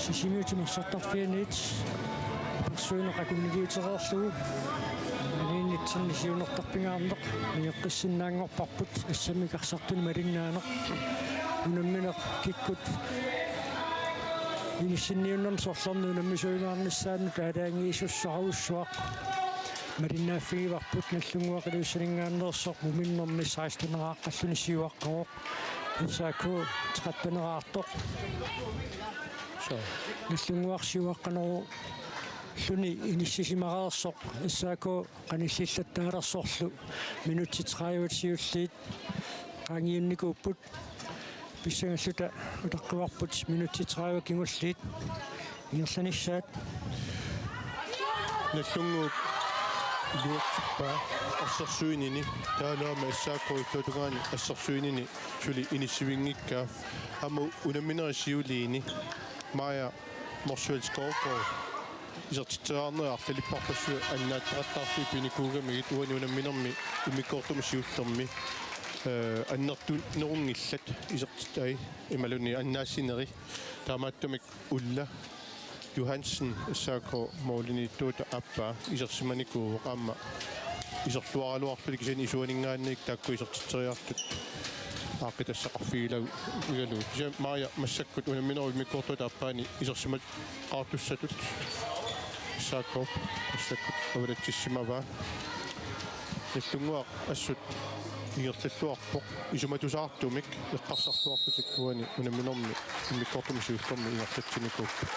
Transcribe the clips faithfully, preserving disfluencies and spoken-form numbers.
Sisimiut timersortarfianit apersuineq akunnikuutereerlugu aniinnitsinni siunertarpigaarneq nigeqqissinnaanngorparput, assammik arsartuni malinnaaneq. Unammineq kikkut inissinniunnermi sorlerni unammisuinnarnissaanut aalajangiisussarujussuaq malinnaaffigivarput. Nagdlunguaq Ilulissaninngaanneersoq muminnermi seksten-eraaqqalluni siuaqqavoq. S A K tretten-eraartoq. Soo. Nagdlunguaq siuaqqanerulluni inissisimareersoq, S A K qanillillattaalersorlu minutsit tredive siulliit qaangiunnikuupput. Pissangalluta utaqqivarput minutsit tredive kingulliit ingerlanissaat. Nagdlunguup iluatsippaa assersuinini, taavalu aamma S A K illuatungaani assersuinini suli inissivinngikkaa. Aamma unamminerit siuliini Maja Motzfeldt Skovgaard isertitseriarnerit arlalipparpassuit annaattaqattaarlugit pinikuugamigit uani unamminermi immikkoortumi siullermi, eh, annertunerunngillat isertit-, ai, imaluunniit annaassinerit. Taamaattumik Ulla Johansen, S A K-p målimiittuuta aappaa, isersimanikuuvoq aamma iserluaraluarluni, kisianni isuaninngaanniit taakku isertitseriartut aaqqitassaqarfigilagigalugu. Kisianni Maja massakkut unamminerup immikkoortuata aappaani isersimaqaartussatut S A K-p massakkut avalatsissimavaa. Nagdlunguaq assut ingerlalluarpoq, isumatusaartumik eqqarsarluarlutik uani unamminermi immikkoortumi siullermi ingerlatsinikuupput.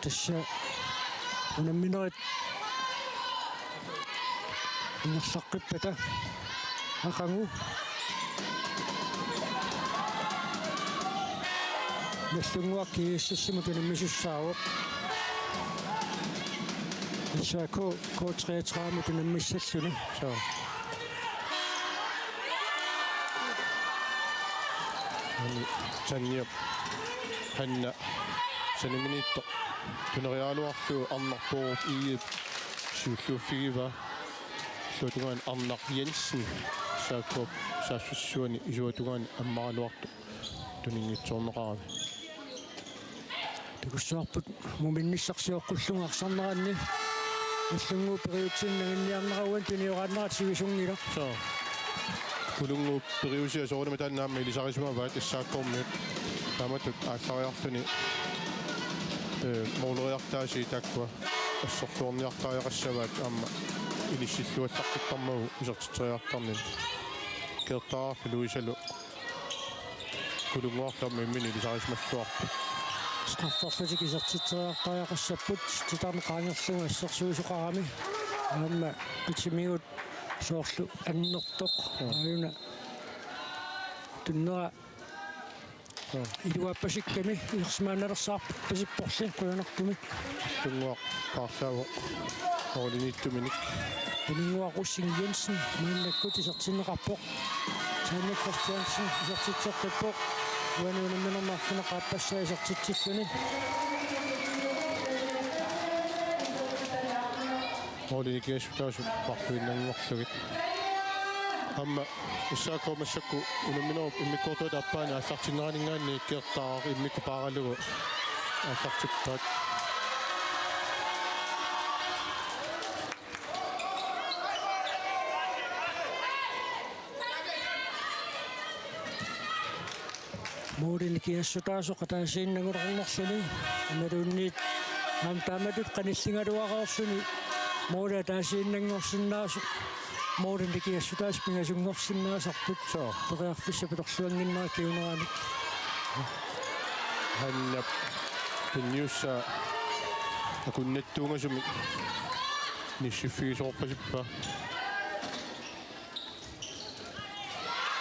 Tassa unamminerit ingerlaqqippata aqagu Nagdlunguaq G S S-imut unammisussaavoq. S A K K treogtredive-mut unammissalluni. Soo. Ani Tanniap Hanna saniminiittoq tuneriaraluarlugu Arnaq Boorup Egedep siulliuffigivaa. Illuatungaani Arnaq Jensen S A K-p saassussisuani isuatungaani ammaraluartoq tuninngitsoorneqarami. Takussuarput muminnissaq sioqqullugu arsarneranni. Nagdlunguup periutsinni nanginniarnera uani tunioraannerat sivisunngilaq. Soo. Kulunnguup periusia soorunami taanna aamma ilisarisimavaat S A K-miut. Taamatut aallariarluni, eh, måleriartaasii taakkua assorluarniartariaqassavaat aamma inissilluallaqqittarmagu isertitseriartarnini. Keertaarlu Louisalu Kulunnguarlu aamma imminut ilisarisimalluarpoq. Strafferlutik isertitseriartariaqassapput, titarneq qaangerlugu assersuisoqarami. Aamma qitimigut soorlu annertoq. Aajuna tunnera iluaappasikkami isersimaannalersaarpasipporli qujanartumik. Kulunnguaq paarlaavoq målimiittuminik. Kulunnguaq Ussing Jensen maannakkut isertinneqarpoq. Tanja Christiansen isertitseqqippoq. Uani unamminermi arfineq-aappassaa isertitsilluni. Målinik kiassutaasut marluinnanngorlugit. Aamma S A K massakkut unamminerup immikkoortuata aappaani aallartinneraninngaanniit Keertaaq immikkut paaralugu aallartippaat. Målinik kiassutaasoq ataasiinnanngulernerluni imaluunniit aamma taamatut qanilligaluareerluni måli ataasiinnanngorsinnaasoq, målinik kiassutaasoq pingasunngorsinnaasarput. Soo. Periarfissaq atorluannginnera kinguneranik. Hannap tunniussaa akunnattuungasumik inissiffigisoorpasippaa.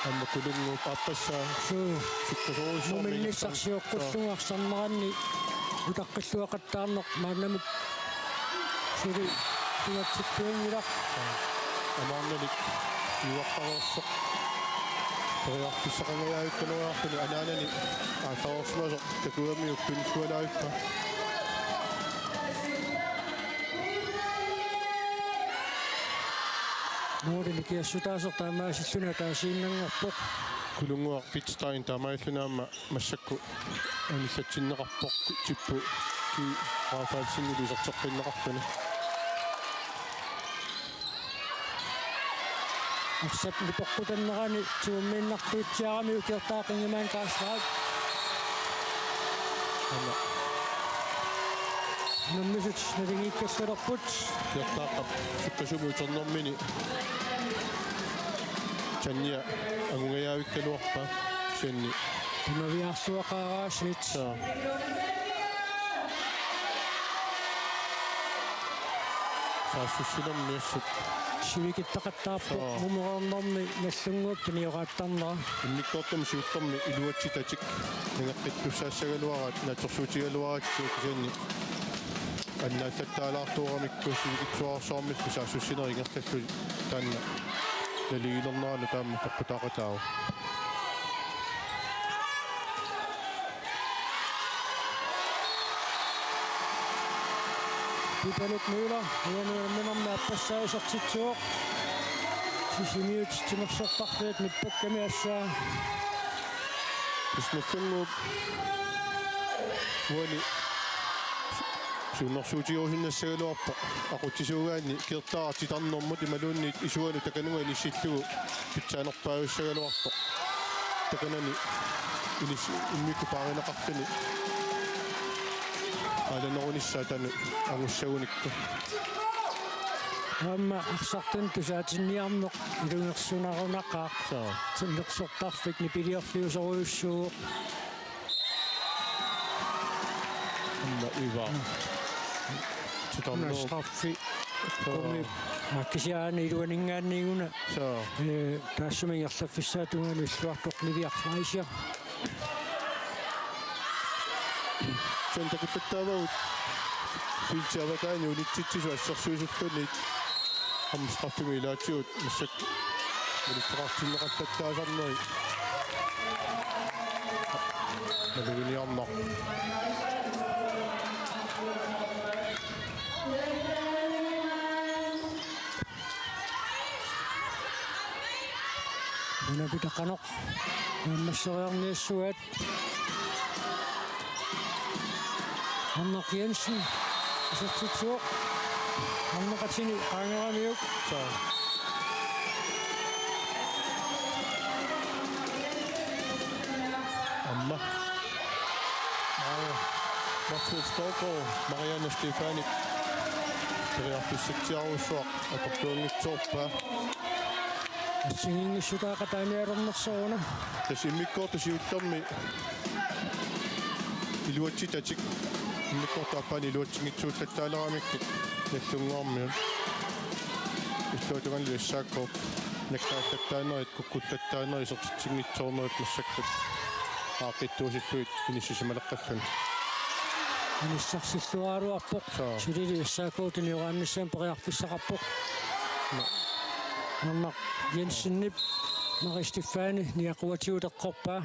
Aamma Kulunnguup aappassaa. Suu. Sukkasoorujussuarmik. Muminnissaq sioqqullugu arsarneranni utaqqilluaqattaarneq maannamut suli pingatsippiunngilaq. Amaarnalik iuaqqareersoq. Periarfissaqangajaajuttunuarluni anaanani aallareersimasoq takugamiuk tunillualaavippa. Målini kiassutaasoq taamaasilluni ataasiinnanngarpoq. Kulunnguaq Fitstein taamaalilluni aamma massakkut anillatsinneqarpoq, Tippu Ki Rafaelsenillu iserteqqinneqarluni. Arsap nipeqqutannerani tigummiinnartuutsiaramiuk Kiertaaq Ingemann Karlsrad. Aamma. Unammisut naligiikkallalerput. Kiertaaqqap sukkasuumik uternermini Tanja angungajaavikkaluarpaa kisianni. Tamaviaarluaqaaraasiit. Saa. Saassussinermi assut. Sivikittaqattaarpoq. Soo. Mumereernermi Nagdlunguup tunioraattarnera. Immikkoortumi siullermi iluatsitatik nangeqqittussaassagaluaraat naatsorsuutigaluaratsigu kisianni annaallattaalaartooramikku sivikitsuararsuarmillu saassussinerit ingerlallutik taanna naligiilernerani taama peqqutaaqataavoq. Pipaluk Møller, uani unamminermi aappassaa isertitsivoq. Sisimiut timersortarfiit nippakkami assaa. Nagdlunguup uani siunnersuutigerusunnassagaluarpoq aqutsisuugaanni Kiertaaq titarnermut imaluunniit isuanut takanunga inissillugu pitsaanerpaajussagaluartoq. Takanani inis-, immikkut paarineqarluni aalanerunissaa taanna angussagunikku. Aamma arsartunut tusaatinniarneq ilungersunarunaqaaq. Soo. Timersortarfik nipiliorfiusorujussuuvoq. Aamma Iva. Titarnerup. Straffi. Soo. Kumi. Aa, kisianni iluaninngaanniit una. Soo. Ee, taassuma ingerlaffissaata tungaanut illuartoq Livia Fleischer. Sen takuttattaavagut feltip avataani unitsitsisut assersuisulluniit. Aamma straffimik ilaatigut massakkut unitseqartinneqattattaasarneri. Maluginiarnaq. Una pitaqanoq. Naammasseriarniassuaat. Arnaq Jensen. Isertitsivoq. Arnaqatini qaangeramiuk. Soo. Aamma. Aa, Martin Storgård, Marianne Stefani. Periarfissatsiarujussuaq atortuanngitsoorpaa. Assigiinngissutaaqataanialernersoruna. Tassa immikkoortut siullermi iluatsitatik. Immikkoortut aappaanni iluatsinngitsuullattaaleramikkit Nagdlunguarmiut. Illuatungaanut S A K-p nakkaallattaanerit, kukkullattaanerit isertitsinngitsoornerit massakkut aaqqittuusillugit inissisimaleqqalluni. Inissarsilluaraluarpoq. Soo. Sulili S A K-p tunioraannissamut periarfissaqarpoq. Arnaq Jensenip Mari Stefani niaquatigut eqqorpaa.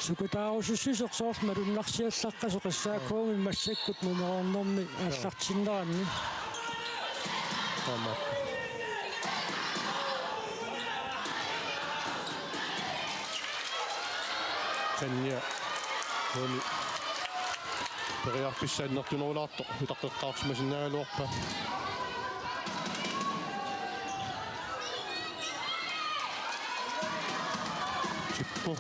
Sukataarusussisoq soorlu malunnarsiallaqqasoq S A K-mi massakkut mumereernermi aallartinneranni. Aamma. Tanja. Uani. Periarfissaq annertunerulaartoq utaqqeqqaarsimasinnaagaluarpaa. Tippu.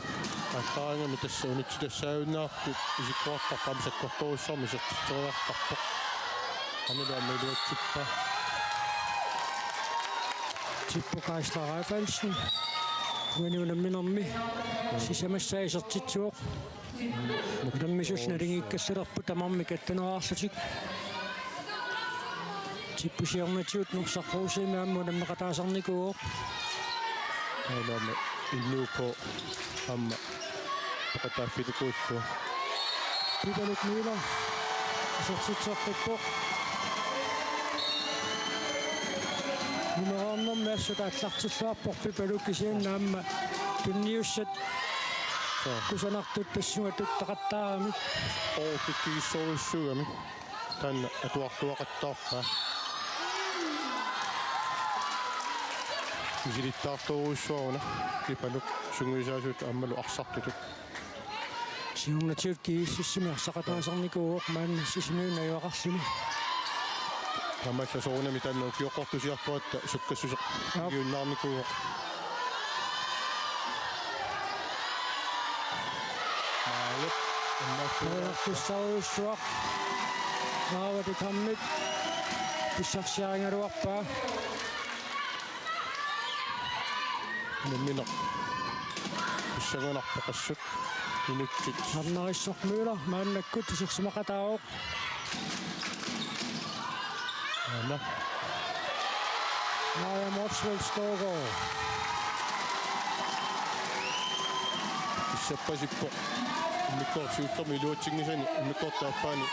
Aallaarigami tassa unitsitassaajunnaartut isikkoqartarput aamma sakkortoorujussuarmik isertitseriartarpoq. Anilu aamma iluatsippaa. Tippu Geisler Rafaelsen. Uani unamminermi sisamassaa isertitsivoq. Unammisut naligiikkallalerput tamarmik attaneraarlutik. Tipput siornatigut Norsaq Rosemi aamma unammeqataasarnikuuvoq. Aamma N U K aamma peqataaffilikuullugu. Pipaluk Møller. Isertitseqqippoq. Mumereernermi assut aallartilluarpoq Pipaluk kisianni aamma tunniussat. Soo. Kusanartut tassunga tuttaqattaaramik. Oo, kikkigissorujussuugami. Taanna atuarluaqattaarpaa. Misilittaartorujussuaruna Ipaluk sungiusaasutut aammalu arsartutut. Siornatigut GSS-imi arsaqataasarnikuuvoq maanna Sisimiuni najugaqarluni. Taamaallaat soorunami taanna ukioqqortusiartoratta sukkassuseq Aap. Igiunnaarnikuuvoq. Maalip. Periarfissarujussuaq. Naava Dekammit pissarsiarigaluarpaa. Nammineq pissanganarpoq assut. Minutsit. Arnarissoq Møller maannakkut isersimaqataavoq. Aana. Maja Motzfeldt Storgård. Pissappasippoq. Immikkoortoq siullermik iluatsinngisani immikkoortup aappaani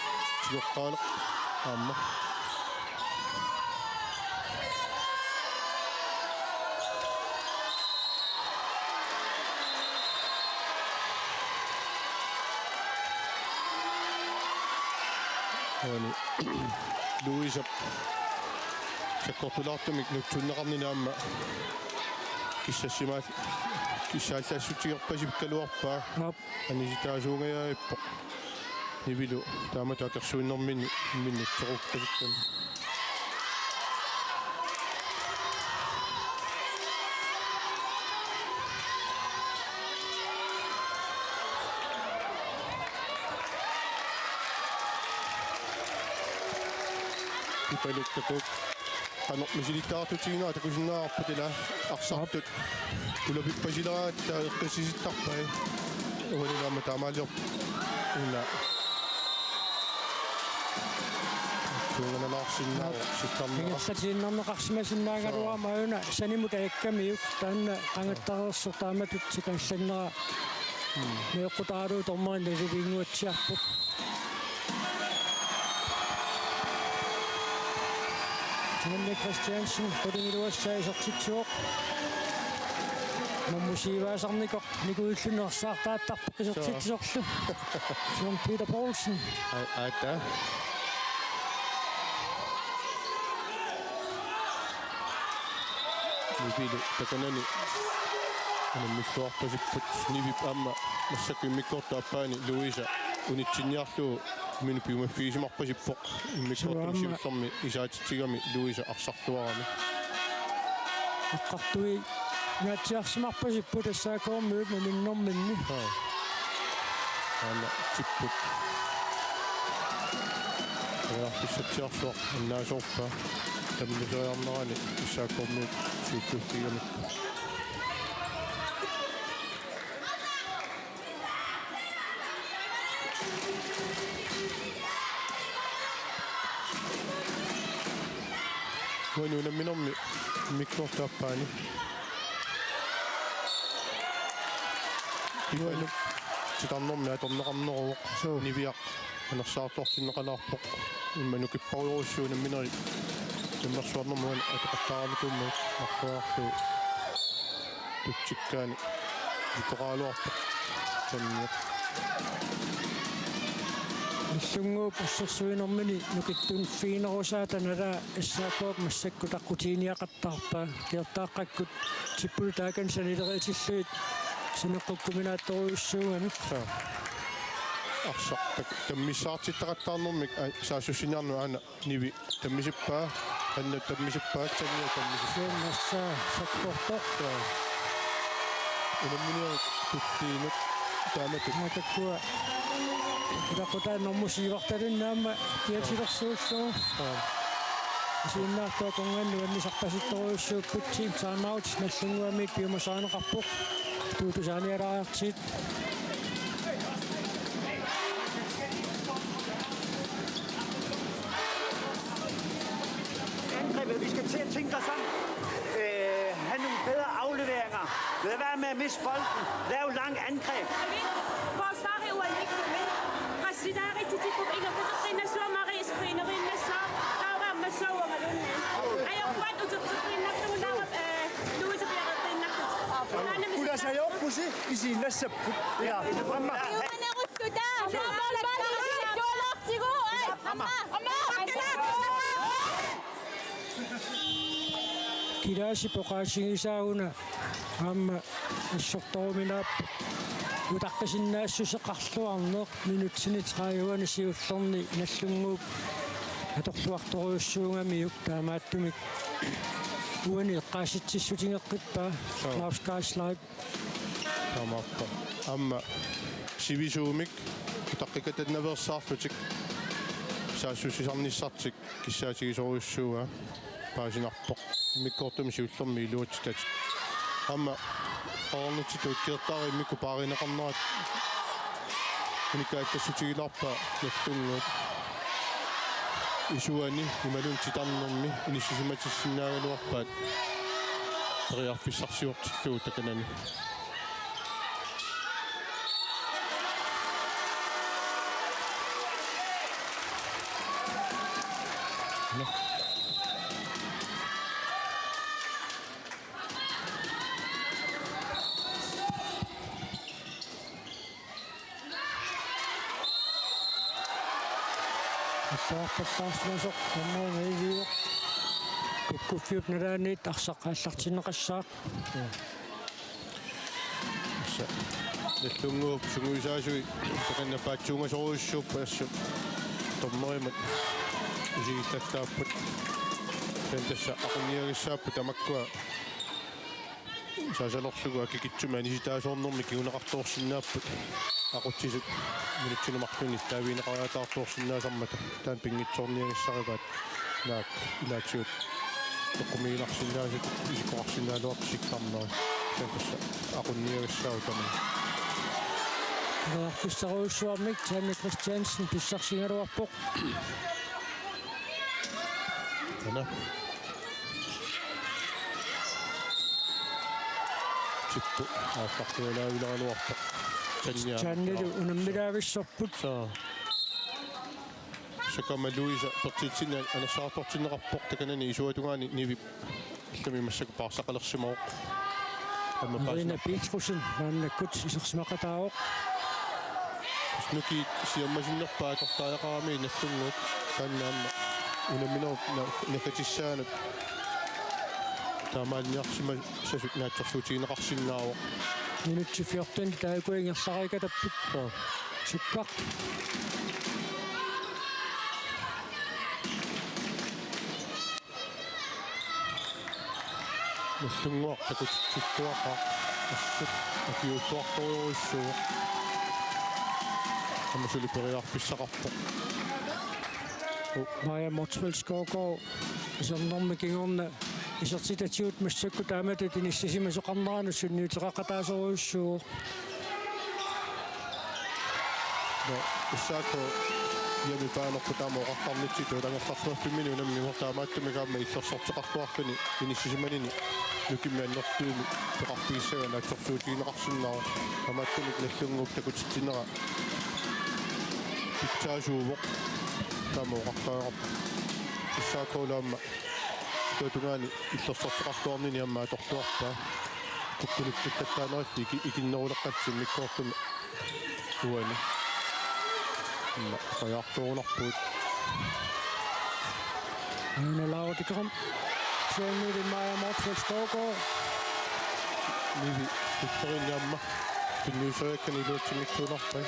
tigoqqaarneq. Aamma. Aani. Louisep sakkortulaartumik nutsunneqarnini aamma kissassimaal-, kissaallaassutigorpasippaluarpaa. Aap. Anisitaasuungajavippoq. Nivilu taamatut akersuinnerminni imminnut toqukkasittami. Ipaluk takuuk. Qanoq misilittaartutiginera takusinnaavarput ila arsartut. Ulapippasileraatta eqqissisittarpai. Uanilaama taamaaliorpoq. Una. Suunganalaarsinnaavoq sittarnera. Ingerlatiinnarneqarsimasinnaagaluarama una sanimut ajakkamiuk taanna qangattareersoq taamatut tikallannera. Meeqqutaalu tormaanna livinnguatsiarpoq. Janne Christiansen, qulingiluassai isertitsivoq. Nummer syv-aasarnikoq, nikuillunnersaartaattarpoq isertitsisorlu. John Peter Poulsen. Ai, aita. Nivilu takanani. Unammilluarpasipput Nivip aamma massakkut immikkoortup aappaani Louisa unitsinniarlugu imminut piumaffigisimarpasippoq. Immikkoortumi siullermi isaatitsigami Louisa arsarluarami. Eqqartui naatsiarsimarpasipput S A K-miut muminnerminni. Haa. Aana tipput. Periarfissatsiarsuaq annaasoorpaa. Tammiseriarnerani S A K-miut siulliuffigamik. Uani unamminermi immikkoortup aappaani. Ipaluk titarnermi atorneqarneruvoq. Suu. Niviaq anersaartortinneqalaarpoq. Imma nukipparujorujussuuvoq unamminerit. Tammersuarnermut uani atoqattaarnikuummat marluarlu tutsikkaani itoqaraluarpoq. Sanniaq. Nallunnguup assersuinermini nukittunngiffiginerusaata nalaa S A K-p massakkut aqqutigineqartarpaa. Kiortaaqqakkut tipput taakani sanileriitillugit saneqqukkuminaattorujussuugamik. Taa. Arsaq tak-, tammissaartittaqattaarnermik, ai, saassussiniarneq aana. Nivi tammisippaa, qanna tammisippaa, Tanni tammisippaa. Siunnersaa sakkortoq. Taa. Unamminiaruk tulliinut taamatut. Aa, takkua. Ilaquttat nummer syv-artalinnik aamma kiatilersuullugu. Taa. Isiginnaartut akornanni nuannisarpasittorujussuupput, team timeout, Nallunnguamit piumasarineqarpoq. Tuutusaanialaariartigit. Angrebet, vi skal til at tænke os om. Øh, have nogle bedre afleveringer. Lad være med at miste bolden. Lav lange angreb. Forsvaret er ualmindeligt. Qassinaarititikkuk ingerlateqqinnassuaq, Marie screenerinnassaaq, taava ammassaaq uangaluunniit. Ajorpuat uterteqqinnarlugu, taava, øh, Louise piareqqinnarlugu. Taanna. Kulasajorpusi isiinnassapput. Ja, mamma. Iumaneruttuta. Mamma. Mamma. Kilaasip oqaatigisaa una aamma assortoruminaappoq utaqqisinnaassuseqarluarneq, minutsini tredive-ni siullerni Nagdlunguup atorluartorujussuugamiuk, taamaattumik uani eqqaasitsissutigeqqippaa. Joo. Claus Geisler. Taamaappoq. Aamma sivisuumik utaqqikatannaveersaarlutik saassussisarnissartik kissaatigisorujussuuaa paasinarpoq. Immikkoortumi siullermi iluatsitatik. Aamma qaarnitsi tuukkiortaari immikku paarineqarnerat unikaattassutigilaarpaa Nagdlunguup isuani imaluunniit titarnermi inissisimatissinnaagaluarpaat periarfissarsiortillugu takanani. Assaarpallaarsimasoq nummer ni-iuvoq. Kukkuffiup nalaaniit arsaq aallartinneqassaaq. Tassa Nagdlunguup sungiusaasui takanna paatsuungasorujussuupput, assut dommerimut isigillattaapput. Kisianni tassa aqunniagissaapput tamakkua saasalerlugu akikitsumik anisitaasoornermik kinguneqartoorsinnaapput. Aqutsisut minutsini marlunni taavigineqariataartorsinnaasarmata taanna pinngitsoorniagissarivaat, naak ilaatigut eqqumiiginarsinnaasutut isikkoqarsinnaagaluartut sikkarnerat. Taanna tassa aqunniagassaavoq tamanna. Periarfissarujussuarmik Sanne Christiansen pissarsigaluarpoq. Taanna. Tippu aallartualaavileraluarpoq. Sannialu. Sannilu unammilaavissorput. Soo. Sakama Louise Bertelsen anersaartortinneqarpoq takanani isuatungaani Nivip. Illumi massakkut paarsaqalersimavoq. Aamma Marina paasina- Petrussen maannakkut isersimaqataavoq. Nukiit siammasinnerpaat atortariaqarami Nagdlunguup, taanna aamma unamminerup na-, naggatissaanut taamaanniarsimasasut naatsorsuutigineqarsinnaavoq. Minutsit fjorten taakku ingerlariikatapput. Joo. Sukkaq. Nagdlunguaq takutittuaqaaq. Assut akiuuttuartorujussuuvoq. Aamma suli periarfissaqarpoq. Maja Motzfeldt Skovgaard isernermi kingorna isertitatigut massakkut taamatut inissisimasoqarneranut sunniuteqaqataasorujussuuvoq. Nå, S A K hjemmebane-rput taama oqartarnitsitut angerlarsimaffimmini unammineq, taamaattumik aamma illersorteqarluarluni inissisimanini nukimmi annertuumik peqarfigissagaat naatsorsuutigineqarsinnaavoq. Taamaattumik Nagdlunguup takutitsinnera pitsaasuuvoq, taama oqartariaqarpoq. S A K-lu aamma isuatungaani illersorteqarluarnini aamma atorluarpaa. Kukkuluttuttattaaneriit iki-, ikinneruleqqatsinnik immikkoortumi uani. Aamma qajaartorunarpugut. Aana Laura Dikram. Sennili Maja Motzfeldt Skovgaard. Nivi Victorin aamma pinniuseriakkani iluatsinngitsuunerpai.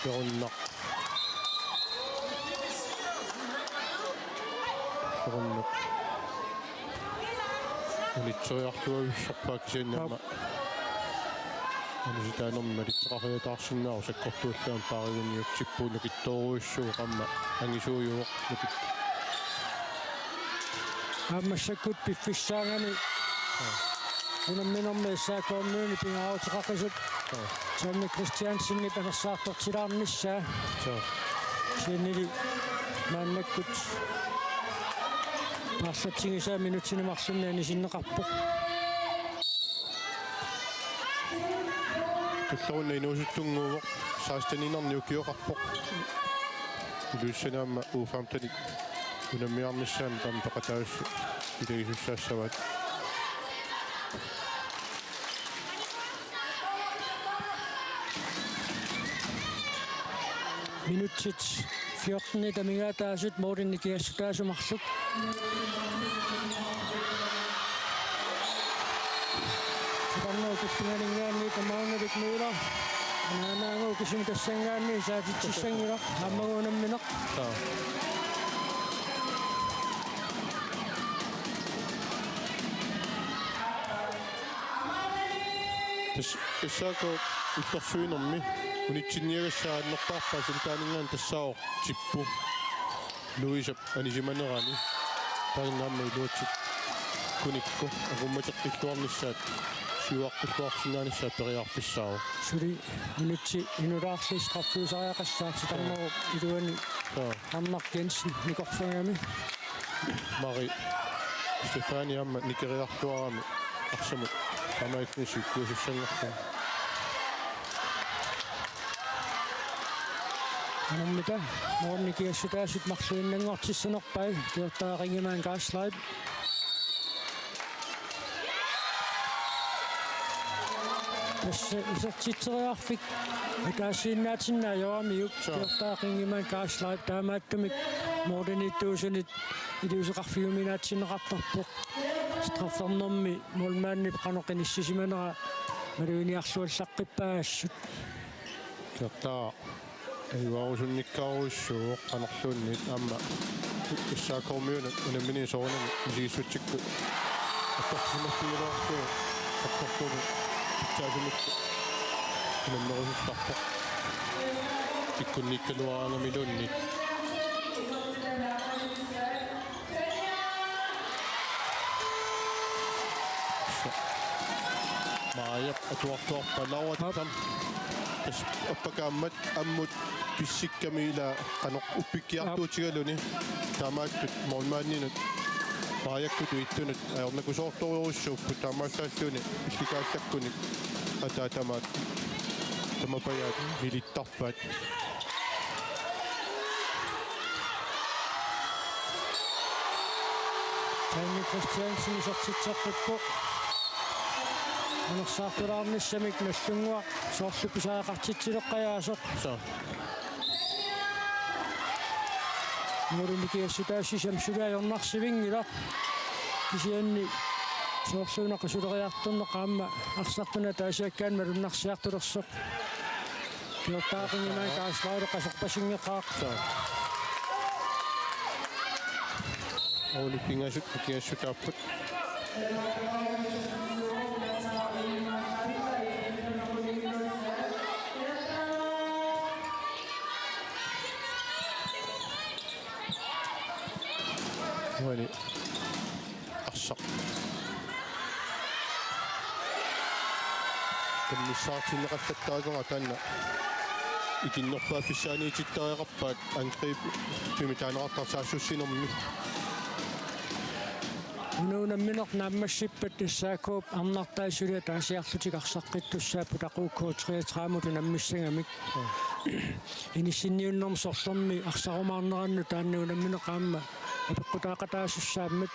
Tulliunnaq. Tulliunnaq. Unitseriarluavissorpaa kisianni aamma. Anisitaanermi malitseqariataarsinnaavoq, sakkortuallaamik paarivunniutsippuunuki. Toorujussuuvoq aamma angisuujuvoq nukit. Aamma massakkut piffissaagami unamminermi S A K-miunit pingaaruteqaqisut Sanne Christiansenip anersaartortilaarnissaa. Soo. Sennili maannakkut paarlatsigisaa minutsini marlunni anisinneqarpoq. Tullerunaq inuusuttunnguuvoq, seksteniinnarnik ukioqarpoq. Iluassani aamma U femtenit unammiarnissaanut aamma peqataasoq ilagisussaassavaat. Minutsit fjorten amigaataasut målini nikiassutaasut marluk. Titarnerup killingalinngaanniit tamaannalik Møller. Anaanaagu kisimi tassanngaanniit saatitsissanngilaq. Aamma unammineq. Joo. Tassa S A K ullorsuinermi unitsinniagassat annerpaarpaat, sanitaaninngaanniit tassaavoq Tippu Louisep anisimanerani. Taanna aamma iluatsikkunikku aqummateqqilluarnissaat, siuaqqilluarsinnaanissaat periarfissaavoq. Suli minutsi inulaarli straffiusariaqassaaq titarnerup iluani. Joo. Arnaq Jensen nikorfagami. Mari Stefani aamma nikeriarluarami arsamut taamaalilluni sivikkuusussanngorluni. Anormita målini nikiassutaasut marluinnanngortissanerpai, Kjortaa Ringemann Gaasleip. Tassa isertitseriarfik ataasiinnaatinneq ajoramiuk. Joo. Kjortaa Ringemann Gaasleip taamaattumik målimiittuusunit iliuuseqarfiuminaatsinneqartarpoq. Straffernermi målmandip qanoq inissisimanera maluginiarluallaqqippaat assut. Kjortaa ajugarusunnikkaarujussuuvoq qanorluunniit aamma S A K-miunut unammineq soorunami misigissutsikkut attorsisimaffigilaarlugu attorlugu pitsaasumik unammerusullarpoq. Kikkunniikkaluaraangamiluunniit. Maajap atuartuarpalaarua. Aap. Tassa appakaammat ammut pissikkami ila qanoq uppikkiartuutigaluni. Aap. Taamaattut målmandinut Maajakkut uittunut ajornakusoortorujussuupput, taamaallaallutik illikaallakkut ataa tamaat tamapajaat nilittarpaat. Sanne Christiansen isertitseqqippoq. Anersaartulaarnissamik Nagdlunguaq soorlu pisariaqartitsileqqajaasoq. Suu. Målini nikiassutaasut sisamat suli ajornarsivinngilaq. Kisianni soorluuna qisuleriartorneq aamma arsartut ataasiakkaanni malunnarsiartulersoq. Kjortaa Ringemann Gaasleip qasorpasinngeqaaq. Suu. Ole pingasut nikiassutaapput. Uani arsaq kammissaartinneqallattaarpunga, taanna ikinnerpaaffissaaniitittariaqarpaat angreb pimitaanaqartar saassussinermi. Una unammineq naammassippat S A K-p arnartai suli ataasiarlutik arsaqqittussaapput, aqagu K treogtredive-mut unammissagamik. Inissinniunnermi sorlermi arsarumaarnerannut taanna unammineq aamma apeqqutaaqataasussaammat.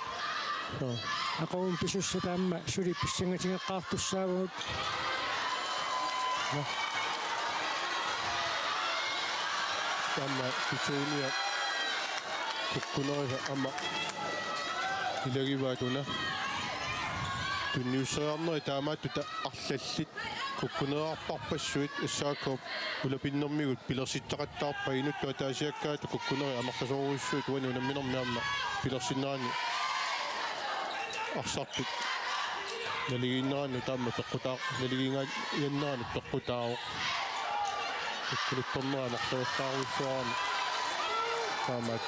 Joo. Aqagumut pisussat aamma suli pissangatigeqqaartussaavagut. Joo. Taanna Petunia kukkunerisa aamma ilagivaat una. Tunniusseriarnerit taamaattut arlallit kukkuneqarpassuit S A K-p ulapinnermigut pilersitseqattaarpaat, inuttut ataasiakkaat kukkunerit amerlasoorujussuit uani unamminermi aamma pilersinnerani arsartut naligiinnerannut aamma peqqutaaq-, naligiinnga-, -iannerannut peqqutaavoq. Kukkuluttornera amerlasoorujussuarani taamaat.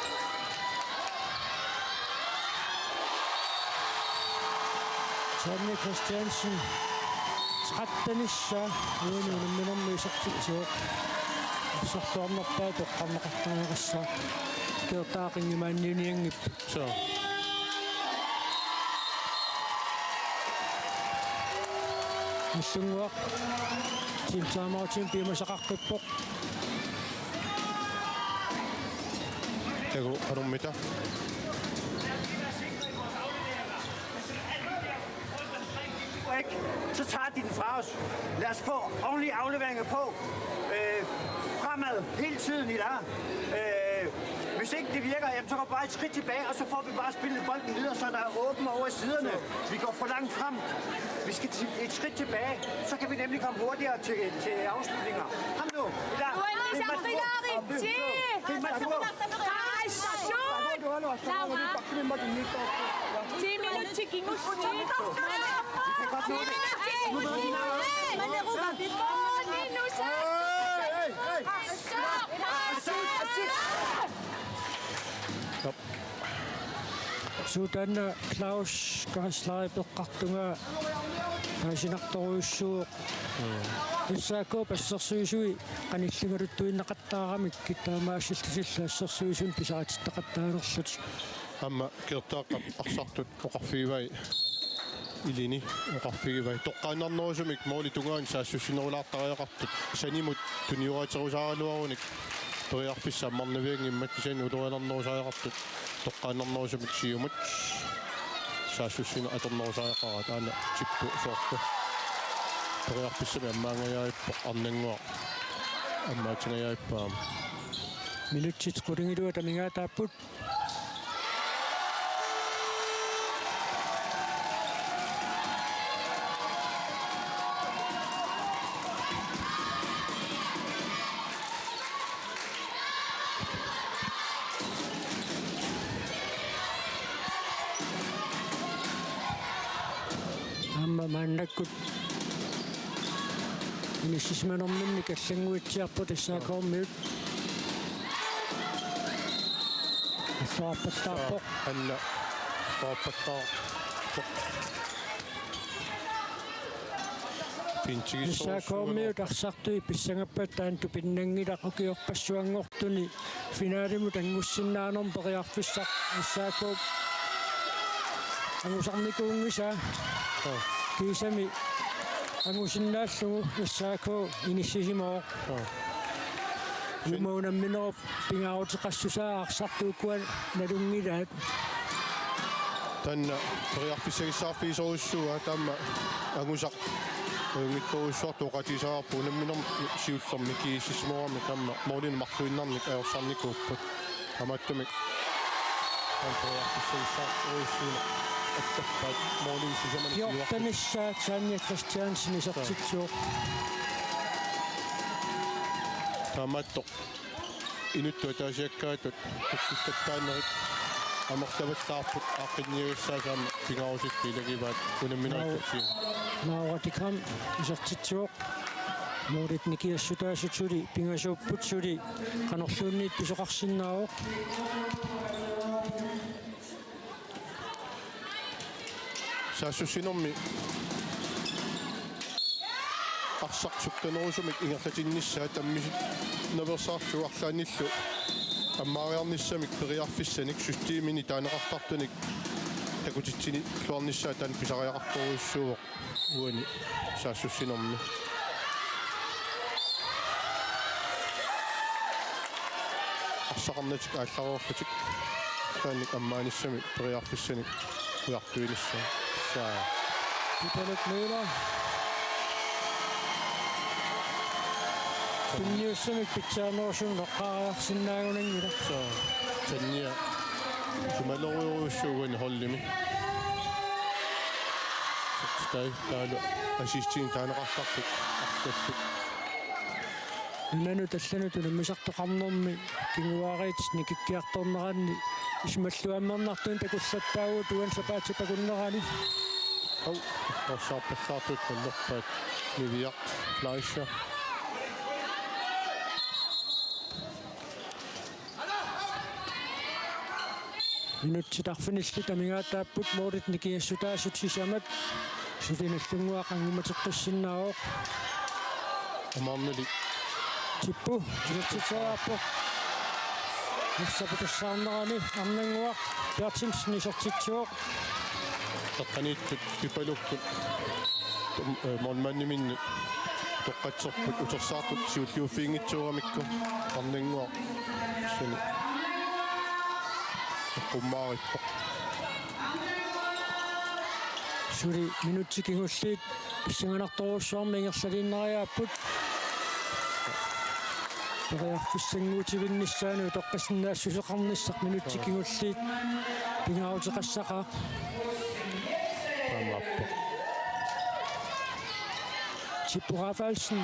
Sanne Christiansen, tretten-issaa, uani unamminermi isertitsivoq. Arsartuarnerpaaq toqqarneqartariaqassaaq. Kjortaa Ringemanniunianngippoq. Suu. Nagdlunguaq. Team timeout-imik piumasaqaqqippoq. Agu qanummita. Ikke? Så tager de den fra os. Lad os få ordentlige afleveringer på. Øh, fremad hele tiden, I lærer. Øh, hvis ikke det virker, jamen, så går vi bare et skridt tilbage, og så får vi bare spillet bolden videre, så der er åben over i siderne. Vi går for langt frem. Vi skal til et skridt tilbage, så kan vi nemlig komme hurtigere til, til afslutninger. Kom nu, I lærer. Ti minutter. Suut taanna Claus Kaaslari peqqartunga paasinartorujussuuvoq. S A K-p assersuisui qanilligaluttuinnaqattaaramikkit taamaasilluni assersuisunut pisaritsittaqattaanerlutik. Aamma Kertaaqqap arsartut oqarfigivai, ilini oqarfigivai, toqqaannarnerusumik målip tungaanut saassussinerulaartariaqartut, sanimut tunioraaterusaaraluarunik periarfissaq ammarnavianngimmat, kisianni ulorianarnerusariaqartut toqqaannarnerusumik siumut saassussineq atornerusariaqaraat, aana Tippu soorlu periarfissamik ammaangajaarippoq, Arnannguaq ammaatingajaarippoq aamma. Minutsit qulingiluat amigaataapput. Aamma maannakkut inissisimanerminni allannguitsiarput S A K-miut. Alluarpallaarpoq. Alla. Alluarpallaarpoq. Pinchigissuusuuvoq. S A K-miut arsartui pissangappat taanna tupinnanngilaq, ukiorpassuanngortuni finalimut anngussinnaanermut periarfissaq S A K angusarnikuunngisaa. Aa. Kiisami angusinnaallugu S A K inissisimavoq. Aa. Uuma unamminerup pingaaruteqassusaa arsartut ukua nalunngilaat. Taanna periarfissagissaarfigisorujussuuvoq, taama angusaq ajunngitsorujussuartut oqaatigisariaqarpoq, unamminermi siullermi kiisismorami taama målinik marluinnarnik ajorsarnikuupput. Taamaattumik taanna periarfissagissaartorujussuuneq attappaat, målinik sisamanik fjorten-issaat Sanja Christiansen isertitsivoq. Taamaattoq inuttut ataasiakkaatut takkuttattaanerit amerlavallaarput, aaqqinniagassaat aamma pingaarusuttut ilagivaat unamminerit. Nau-, tutsiin. Naura Dikam isertitsivoq. Målit nikiassutaasut suli pingasuupput, suli qanorluunniit pisoqarsinnaavoq. Saassussinermi arsaq sukkanerusumik ingerlatinnissaa tammisut naveersaarlugu arlaannillu ammaariarnissamik periarfissanik systemini taaneqartartunik takutitsinilluarnissaa taanna pisariaqartorujussuuvoq uani saassussinermi. Arsaqarnatik aallareerlutik taannik ammaanissamik periarfissanik ujartuinissaa. Saa. Pipaluk Møller. Tunniussamik pitsaanerusumik eqqaariarsinnaagunanngilaq. Saa. Sanja. Sumalerujorujussuuvoq uani holdimi. Tai taavalu assistent taaneqartarput arlallit. Nunanut allanut unammisartoqarnermi kinguaariit nikikkiartorneranni isumalluaammernartunik takullattaavugut uani sapaatip akunnerani. Au, orsaarpallaartut nallerpaat Niviaq Fleischer. Minutsit arfinillit amigaataapput, målit nikiassutaasut sisamat. Suli Nallunnguaq angumateqqissinnaavoq. Amarnali. Tippu isertitseriarpoq. Ersaputassaarnerani Arnannguaq Berthelsen isertitsivoq. Taqqaniittut Pipalukkut tom-, eh, målmandiminni toqqatserput utersaartut siulliuffiginngitsooramikkit Arnannguaq. Suli. Qummaarippoq. Suli minutsit kingulliit pissanganartorujussuarmik ingerlaliinnariaapput. Periarfissannguutivinnissaanut utoqqasinnaassuseqarnissaq minutsit kingulliit pingaaruteqassaqaaq. Taamaappoq. Tippu Rafaelsen.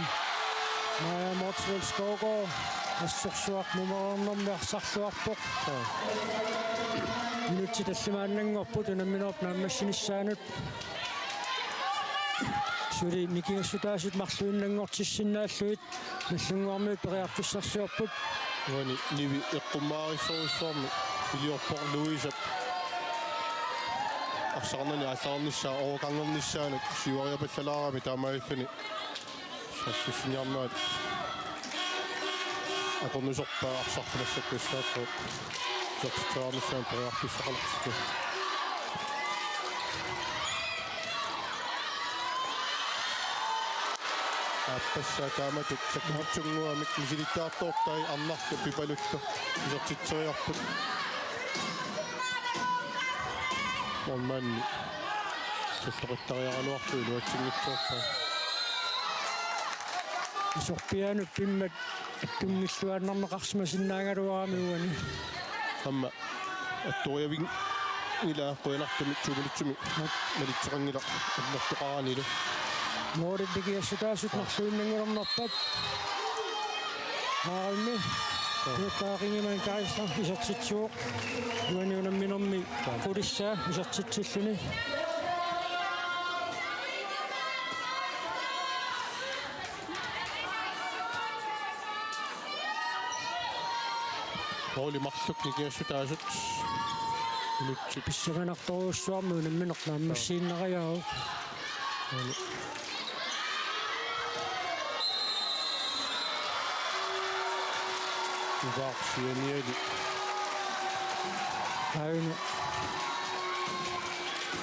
Maja Motzfeldt Skovgaard. Assorsuaq nummer nummer arsarluarpoq. Minutsit tallimaannanngorput unamminerup naammassinissaanut. Suli nikingassutaasut marluinnanngortissinnaallugit Nagdlunguarmiut periarfissarsiorput. Uani Nivi eqqummaarissorujussuarmik iliorpoq Louisep arsarnani aallarnissaa oqangernissaanut siuariapallalaarami taamaalilluni saassussiniarnerat akornuserpaa arsartumassakkussaappoq. Isertitseriarnissaanut periarfissaqalersimasut. Aappassaa taamatut sakkortunnguamik misilittagartoortai Arnarlu Pipalullu isertitseriarput. Målmandi salloqittariaraluartoq iluatsinngitsoorpaa. Isorpiaanut pimmat attunngilluinnarneqarsimasinnaagaluarami uani. Aamma attoriavinngilaa qujanartumik to minutsimik malitseqanngilaq annertoqaranilu. Målit nikingassutaasut marluinnanngulernerpat. Aarimmi. Joo. Peter Ingemann Geisler isertitsivoq. Uani unamminermi qulissaa isertitsilluni. Måli marluk nikingassutaasut. Minutsit. Pissanganartorujussuarmik unammineq naammassiinnariaavoq. Uvaaq sianiali. Aajuna.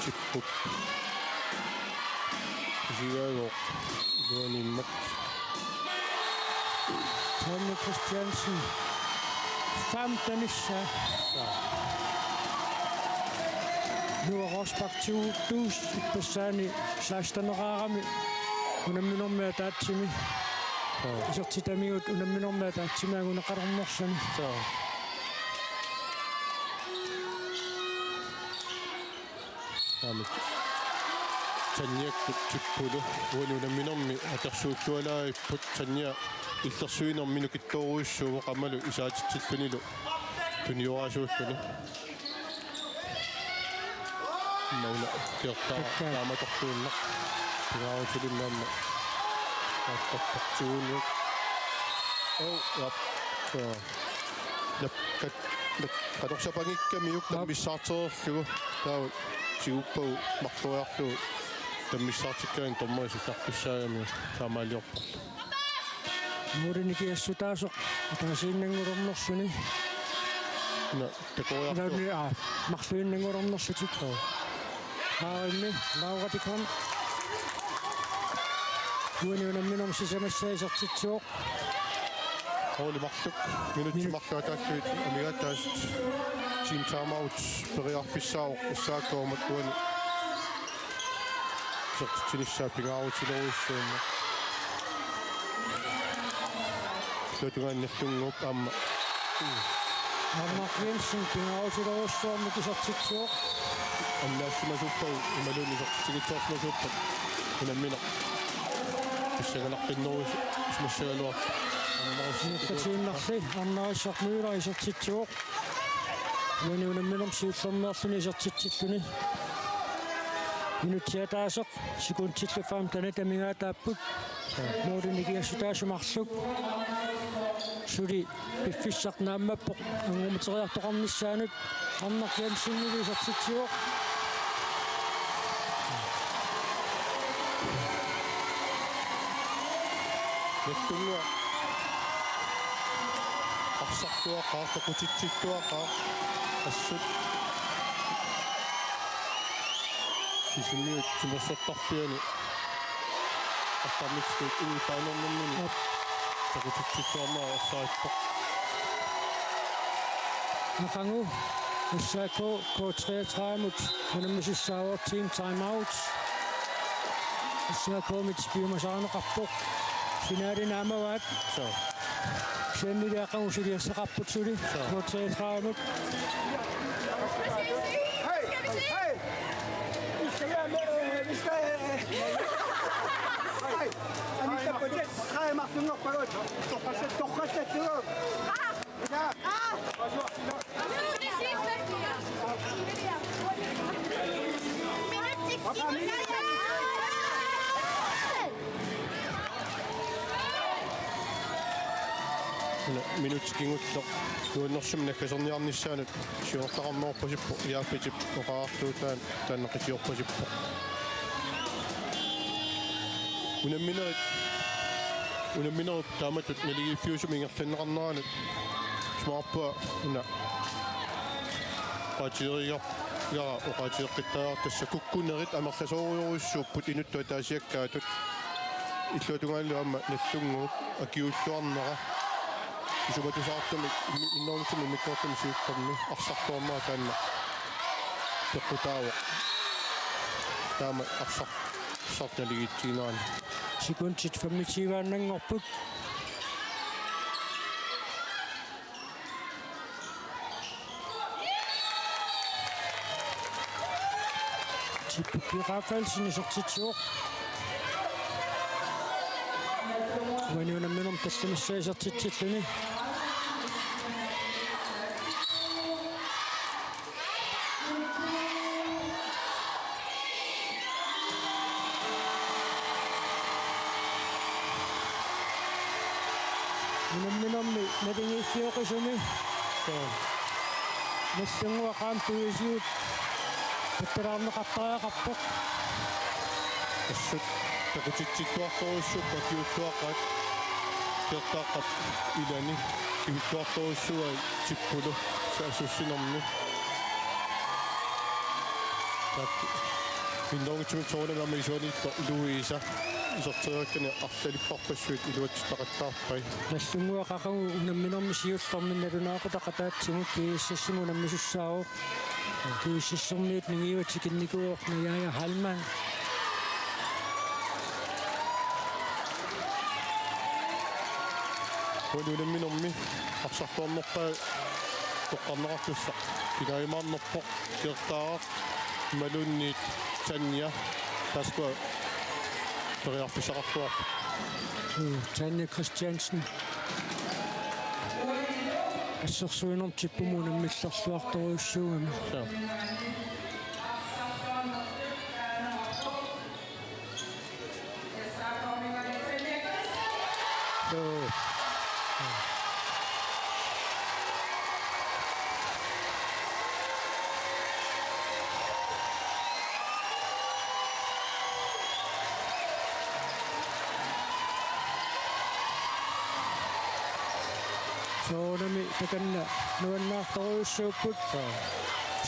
Tippup. Isigaagoq. Iluanimmat. Tonny Christiansen. Femtenissa. Noah Rosbach to tusind ippassaanik seksteneqarami unamminermi ataatsimi. Joo. Isertitamigut unamminermi ataatsimi anguneqalernersani. Joo. Aamma. Tanniakkut Tippulu uani unamminermi atorsuullualaagipput. Tannia illersuinermi nukittoorujussuuvoq aammalu isaatitsillunilu tuniorasuulluni. Mauna kertaa. Takka. Taamatorsuunnaq. Pingaarutilinnik aamma. Aattorpartiuunniuk. Au, aap. Joo. Nap-, kat-, nap-, qatorsapangikkamiuk. Aap. Tammissaartereerlugu. Taava tiguppagu marloriarlugu tammissaartikkaanni dommeri silartussaagami taamaaliorparlu. Måli nikingassutaasoq ataasiinnanngulernerluni. Nå, takoriarlugu. Ilanni, aa, marluinnanngulernerlutik. Joo. Aarimmi, Laura Dikon. Uani unamminermi sisamassaa isertitsivoq. Måli marluk. Minutsit. Minut. Marluk ataallugit amigaataasut. Team timeout periarfissaavoq S A K-mut uani. Isertitsinissaa pingaarutilerujussuummat. Illuatungaani Nagdlunguup aamma. Arnaq Jensen pingaarutilerujussuarmik isertitsivoq. Annaassimasuppagu imaluunniit isertitsinngitsoorsimasuuppat unammineq. Pissanganartinneruisimassagaluarpoq. Arnaq Jensen. Niuertatiinnarli Arnaq Møller isertitsivoq. Uani unamminermi siullermeerluni isertitsilluni. Minutsit ataaseq sekundillu femtenit amigaataapput. Måli nikingassutaasut marluk. Suli piffissaq naammappoq angumateriartoqarnissaanut. Arnaq Jensenimit isertitsivoq. Nagdlunguaq arsarluaqaaq, takutissilluaqaaq. Assut Sisimiut timersortarfiani artarmiksuut uipaanernimini. Aap. Takutissilluarnera ersarissoq. Aqagu S A K K treogtredive-mut unammisussaavoq, team timeout. S A K-mit piumasarineqarpoq. Finale naamavaat. Suu. Kisiannili aqagu suliassaqarput suli. Suu. K treogtredive-mut. Hey! Hey! Vi skal være med, øh, vi skal, øh, hey! Og vi skal på den tredje magt, nu går på. Torres, Torres, Torres. Una minutsi kingulleq nuannersumik naggaserniarnissaanut siunertaqarnerorpasippoq, Jaafetip oqariartuutaanut taanna qitiorpasippoq. Unamminerit, unamminerup taamatut naligiiffiusumik ingerlanneqarneranut isumaqarpunga una oqaatigereerpara, oqaatigeqqittariaqartoq, tassa kukkunerit amerlasoorujussuupput inuttut ataasiakkaatut. Illuatungaanilu aamma Nagdlunguup akiuulluarnera isumatusaartumik mi-, innermik immikkoortumi siullermi arsartuarnera taanna peqqutaavoq. Taama arsar-, arsartut naligiitsiginerani. Sekundit femogtyve-annanngorput. Tipuki Rafaelsen isertitsivoq. Uani unamminermi tallimassaa isertitsilluni. Unamminermi naligiiffioqisumi. Suu. Nagdlunguaq aamma tuisigut pattalaarneqartariaqarpoq. Assut takutitsittuartorujussuupput akiuulluaqqat. Kiortaaqqap ilani kivilluartorujussuuai Tippulu saassussinermi. Taak-, minnerunngitsumik soorunami aamma isuaniittoq Louise iserteriakkani arlalipparpassuit iluatsitaqattaarpai. Nagdlunguaq aqagu unamminermi siullermi nalunaaqutaq ataatsimut GSS-imut unammisussaavoq. GSS-ermiut ningiuat tikinnikuuvoq, Najaja Heilmann. Uani unamminermi arsartuarnerpaat toqqarneqartussaq kinaajumaarnerpoq, Kiortaaraq imaluunniit Tanja, taakkua periarfissaqarluarput. Mm, Tanja Christiansen. Assersuinermut Tippumut unammillerluartorujussuugami. Suu. Suu. Soorunami takanna nuannaartorujussuupput. Suu.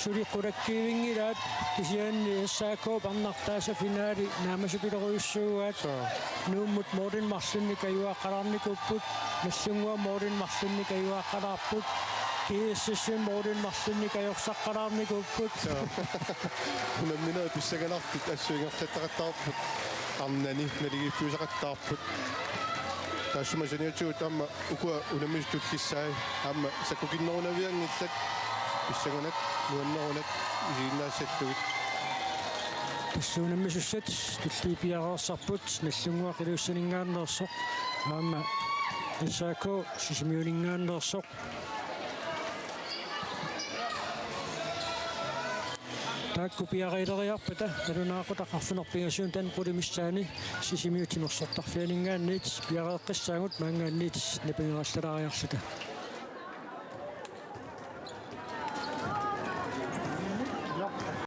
Suli qulakkiivinngilaat, kisianni S A K-p arnartaasa finaali naammassipilerujussuugaat. Suu. Nuummut målini marlunnik ajugaaqqalaarnikuupput, Nagdlunguaq målini marlunnik ajugaaqqalaarput, GSS-ip målini marlunnik ajorsaqqalaarnikuupput. Suu. Unamminerit pissanganartut assut ingerlattaqattaarput, arnani naligiiffiusaqattaarput. Taassuma saniatigut aamma ukua unammisut tullissaat aamma sakkukinnerunavianngillat, pissanganaq, nuannerunaq isiginnaassallugit. Tassa unammisussat tulliit piareersarput, Nagdlunguaq Ilulissaninngaanneersoq, aamma S A K Sisimiuninngaanneersoq. Taakku piareeriarpata nalunaaqutaq arfineq pingasunik taanna qulit missaanni Sisimiut timersortarfianinngaanniit piareeqqissaagut, maanngaanniit napangerallalaariarluta.